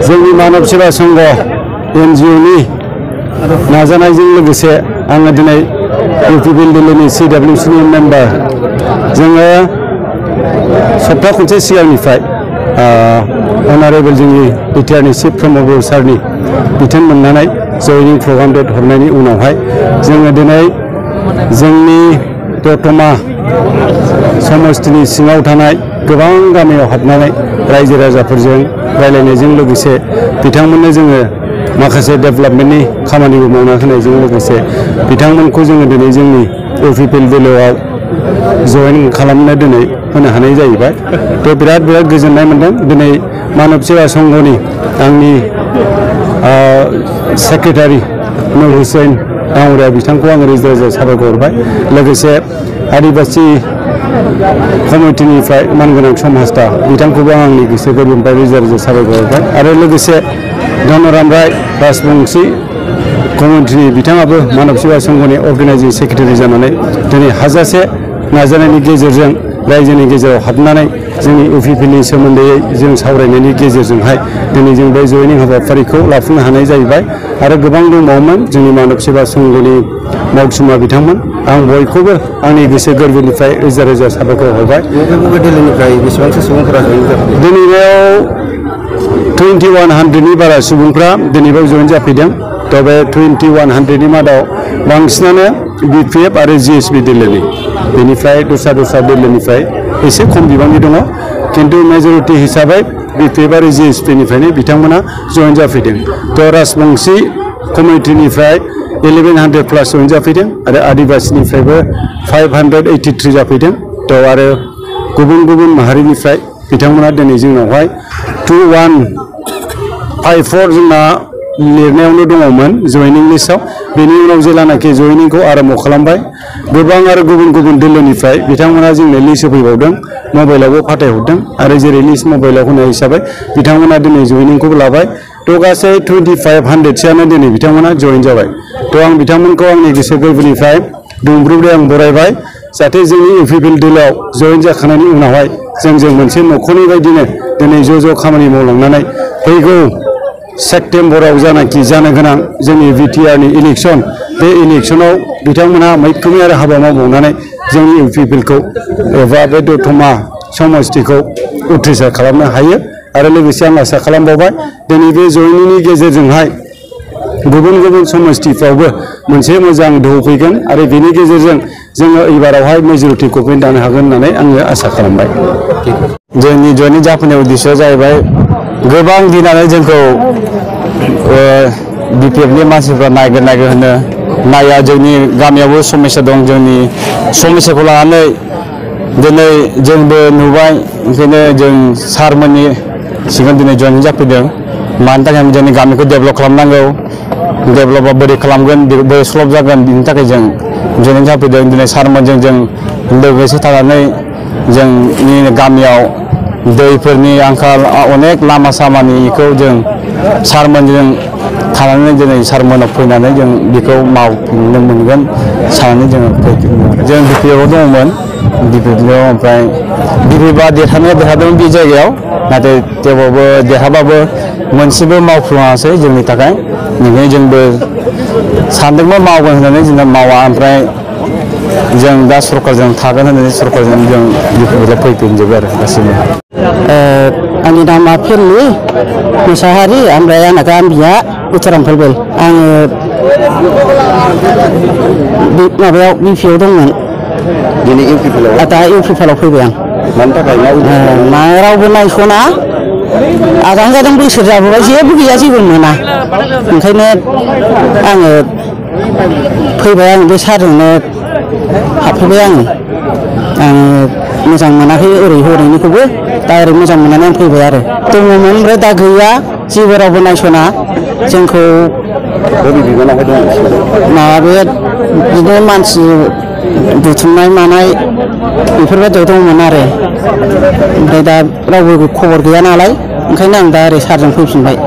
जोंनि मानव सेवा संघ एनजिअनि नाजानायजों लोगोसे आङो दिनै इउपिपिएल दिल्लीनि CWCनि मेम्बार जोङो सप्ता खनसे सिगांनिफ्राय अनारेबल जोंनि बिटिआरनि चिफ प्रमोद सारनि बिथोन मोननानै जयनिं प्रग्राम डेट हरनायनि उनावहाय जोङो दिनै जोंनि दतमा समस्तिनि सिङाव थानाय गोबां गामियाव हाबनानै रायजो राजाफोरजों रायलायनायजों लोगोसे बिथांमोननो जोङो माखासे डेभेलपमेन्टनि खामानिबो मावना होनायजों लोगोसे बिथांमोनखौ जोङो दिनै जोंनि इउपिपिएल दिल्लीआव जयेन खालामनो दिनै होनो हानाय जाहैबाय। थ' बिराद गोजोननाय मोनदों। दिनै मानव सेवा संघनि आंनि सेक्रेटारि नुर हुसैन दाङ'रिया बिथांखौ आङो रोजा रोजा साबायखर हरबाय। लोगोसे आदिबासि कमिटिनिफ्राय मानगोनां समाजदा बिथांखौबो आंनि गोसो गोरबोनिफ्राय रोजा रोजा साबायखर हरबाय। आरो लोगोसे धनराम राय राजबंशी कमिटिनि बिथाङाबो मानव सेवा संघनि अर्गानाइजिं सेक्रेटारि जानानै दिनै हाजासे नाजानायनि गेजेरजों रायजोनि गेजेराव हाबनानै जोंनि इउपिपिएलनि सोमोन्दै जों सावरायनायनि गेजेरजोंहाय दिनै जों बे जयनिं हाबाफारिखौ लाफुंनो हानाय जाहैबाय। आरो गोबां दंबावोमोन जोंनि मानव सेवा संघनि मावथिमा बिथांमोन। आं बयखौबो आंनि गोसो गोरबोनिफ्राय रोजा रोजा साबायखर हरबाय। दिल्लीनिफ्राय बेसेबांसो सुबुंफोरा जयेन जाफैदों? दिनै बेयाव 2100नि बारा सुबुंफ्रा दिनै बेयाव जयेन जाफैदों। थ' बे 2100नि मादाव बांसिनानो BPF आरो GSB दिल्लीनि, बेनिफ्राय दस्रा दिल्लीनिफ्राय एसे खम बिबांनि दङ, किन्तु मेजरिटि हिसाबै BPF आरो GSBनिफ्रायनो बिथांमोना जयेन जाफैदों। थ' राजबंशी कमिटिनिफ्राय 1100 प्लास जयेन जाफैदों आरो आदिबासिनिफ्रायबो 583 जाफैदों। थ' आरो गुबुन माहारिनिफ्राय बिथांमोना दिनै जोंनावहाय 2154 जोंना लिरनायावनो दङमोन जयनिं लिस्टआव। बेनि उनाव जेलानाखि जयनिंखौ आरम्भ खालामबाय, गोबां आरो गुबुन दिल्लीनिफ्राय बिथांमोना जोंनो लिस्ट होफैबावदों, मबाइलावबो फाथायहरदों। आरो जेरै लिस्ट मबाइलाव होनाय हिसाबै बिथांमोना दिनै जयनिंखौबो लाबाय। थ' गासै 2500सोआनो दिनै बिथांमोना जयेन जाबाय। थ' आं बिथांमोनखौ आंनि गोसो गोरबोनिफ्राय दुंब्रुदै आं बरायबाय, जाहाथे जोंनि इउपिपिएल दिल्लीआव जयेन जाखांनायनि उनावहाय जों मोनसे न'खरनि बायदिनो दिनै ज' खामानि मावलांनानै फैगौ सेप्तेम्बराव जानो गोनां जोंनि बिटिआरनि इलेक्सन, बे इलेक्सनाव बिथांमोनहा मैखोमै आरो हाबा मावबावनानै जोंनि इउपिपिएलखौ एबा बे दतमा समस्तिखौ उथ्रिसार खालामनो हायो। आरो लोगोसे आं आसा खालामबावबाय दिनै बे जयनिंनि गेजेरजोंहाय गुबुन समस्तिफ्रावबो मोनसे मोजां दोहौ फैगोन आरो बेनि गेजेरजों जोङो एबारावहाय मेजरिटि गभर्नमेन्ट दानो हागोन होननानै आङो आसा खालामबाय। जोंनि जयनिं जाफैनाय उद्देश्यआ जाहैबाय गोबां दिनानो जोंखौ BPFनि मानसिफ्रा नायगिर होनो नाया। जोंनि गामियावबो समस्या दं, जोंनि समस्याखौ लानानै दिनै जोंबो नुबाय। ओंखायनो जों सारमोननि सिगां दिनै जयनिं जाफैदों। मानि थाखाय जोंनि गामिखौ डेभेलप खालामनांगौ, डेभेलपआ बोरै खालामगोन, बोरै सल्भ जागोन, बिनि थाखाय जों जयनिं जाफैदों। दिनै सारमोनजों जों लोगोसे थानानै जोंनि गामियाव दैफोरनि आंखाल, अनेक लामा सामानिखौ जों सारमोनजों थानानै दिनै सारमोनाव फैनानै जों बेखौ मावफुंनो मोनगोन साननानै जों BPFआव दङमोन। BPFआव ओमफ्राय BPFआ देरहादोंमोन बे जायगायाव, नाथाय थेवबाबो देरहाबाबो मोनसेबो मावफुङासै जोंनि थाखाय। ओंखायनो जोंबो सानदोंमोन मावगोन होननानै, जोंना मावा। ओमफ्राय जों दा सरकारजों थागोन होननानै सरकारजों जों BPFआव फैफिनजोबो आरो गासैबो। आंनि नामा फेरलि मुसाहारि, ओमफ्राय आंना गामिया उथाराम फोरबोल। आङो माबायाव BPFआव दंमोन, दिनै इउपिपिएलआव दा इउपिपिएलआव फैबाय आं। मानि थाखाय? मा रावबो नायस'ना, आजां गाजां बोसोर जाबोबाय, जेबो गैया, जेबो मोना। ओंखायनो आङो फैबाय, आं बे सारजोंनो हाबफैबाय। आङो मोजां मोनाखै ओरैनिखौबो, दा ओरै मोजां मोननानै आं फैबाय आरो। दङमोन, ओमफ्राय दा गैया, जेबो रावबो नायस'ना जोंखौ। माबा बे बिदिनो मानसि बुथुमनाय मानाय बेफोरबायदियाव दंमोन आरो। ओमफ्राय दा रावबो खबर गैया नालाय, ओंखायनो आं दा ओरै सारजों फैफिनबाय।